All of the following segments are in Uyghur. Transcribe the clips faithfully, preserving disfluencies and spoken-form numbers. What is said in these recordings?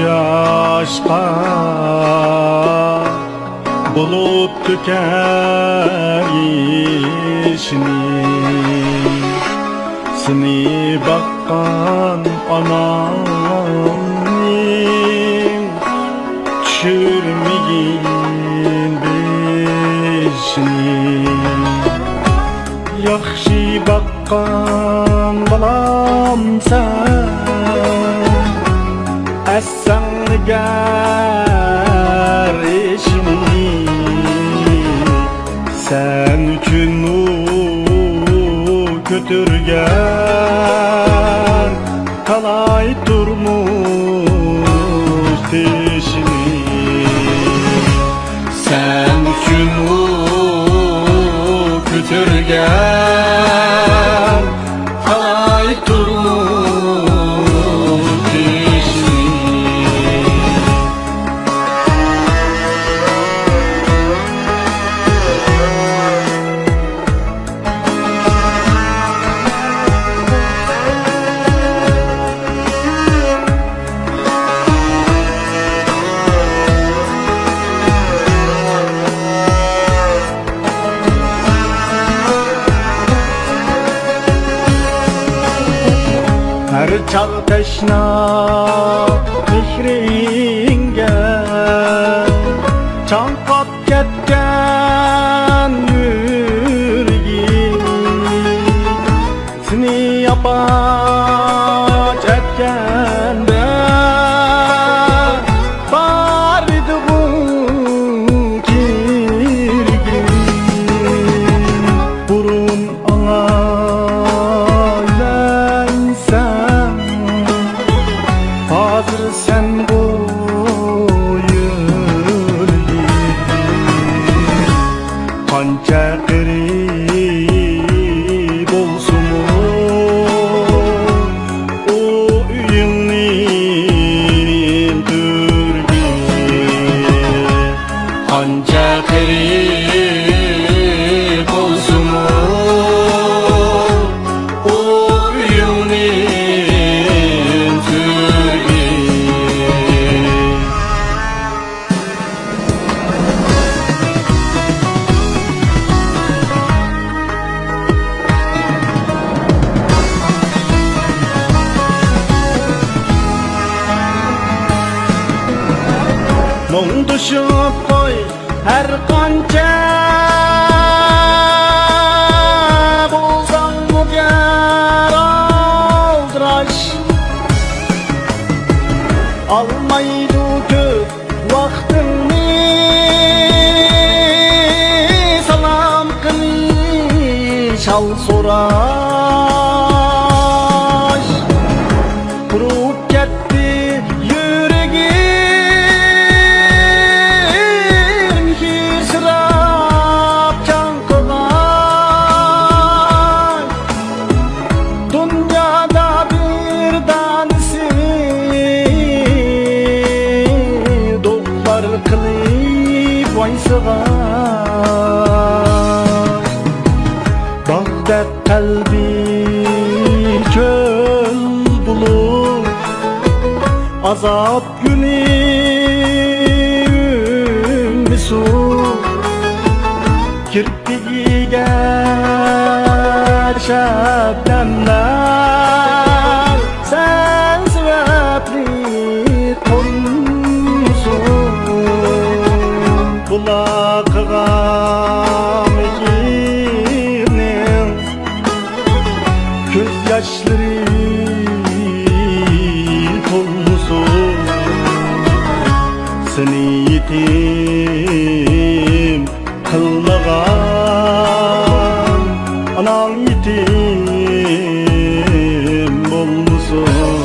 ياشقا بولۇپ تۆكەر يېشىنى، سېنى باققان ئانامنىڭ چۈشۈرمىگىن بېشىنى. ياخشى باققان بالام سەن، ئەسسەڭ ئەگەر ئېشىنى، سەن ئۈچۈن ئۇ كۆتۈرگەن تالاي تۇرمۇش تېشىنى. سەن ئۈچۈن ئۇ كۆتۈرگەن تالاي تۇرمۇش تېشىنى. ھەر چاغ تەشنا مېھرىڭگە چاڭقاپ كەتكەن يۈرىكىم. سېنى ياپاچ ئەتكەندە بار ئىدىغۇ كىرگىن. بۇرۇن ئاڭا ئۆيلەنسەم، ھازىر سەنغۇ ئۆيلىدىم. قانچە قېرى بولسىمۇ، ئۇ ئۆيۈڭنىڭ تۈرگى. قانچە قېرى بولسىمۇ، ئۇ ئۆيۈڭنىڭ تۈرگى. مۇڭدىشىپ قوي، ھەر قانچە بولساڭمۇ گەر ئالدىراش، ئالمايدۇ كۆپ ۋاقتىڭنى سالام قىلىش، ھال سوراش. قۇرۇپ كەتتى يۈرىكىم، ھېسراپ چاڭقىغان. دۇنيادا بىر دانىسى دوغلار قىلىپ ۋايسىغان. باغدەك قەلبى چۆل بولۇپ، ئازاب كۈنى ئۈنمىسۇن. كىرپىكىگە شەبنەملەر سەن سەۋەبلىك قونمىسۇن. بۇلاقىغا مېھرىڭ كۆز ياشلىرى تولمىسۇن. سېنى يېتىم قىلمىغان ئاناڭ يېتىم بولمىسۇن.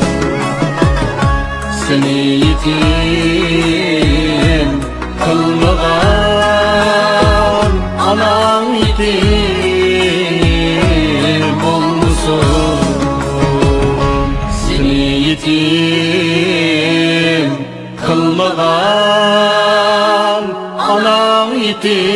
سېنى يېتىم قىلمىغان ئاناڭ يېتىم بولمىسۇن. سېنى يېتىم قىلمىغان ئاناڭ يېتىم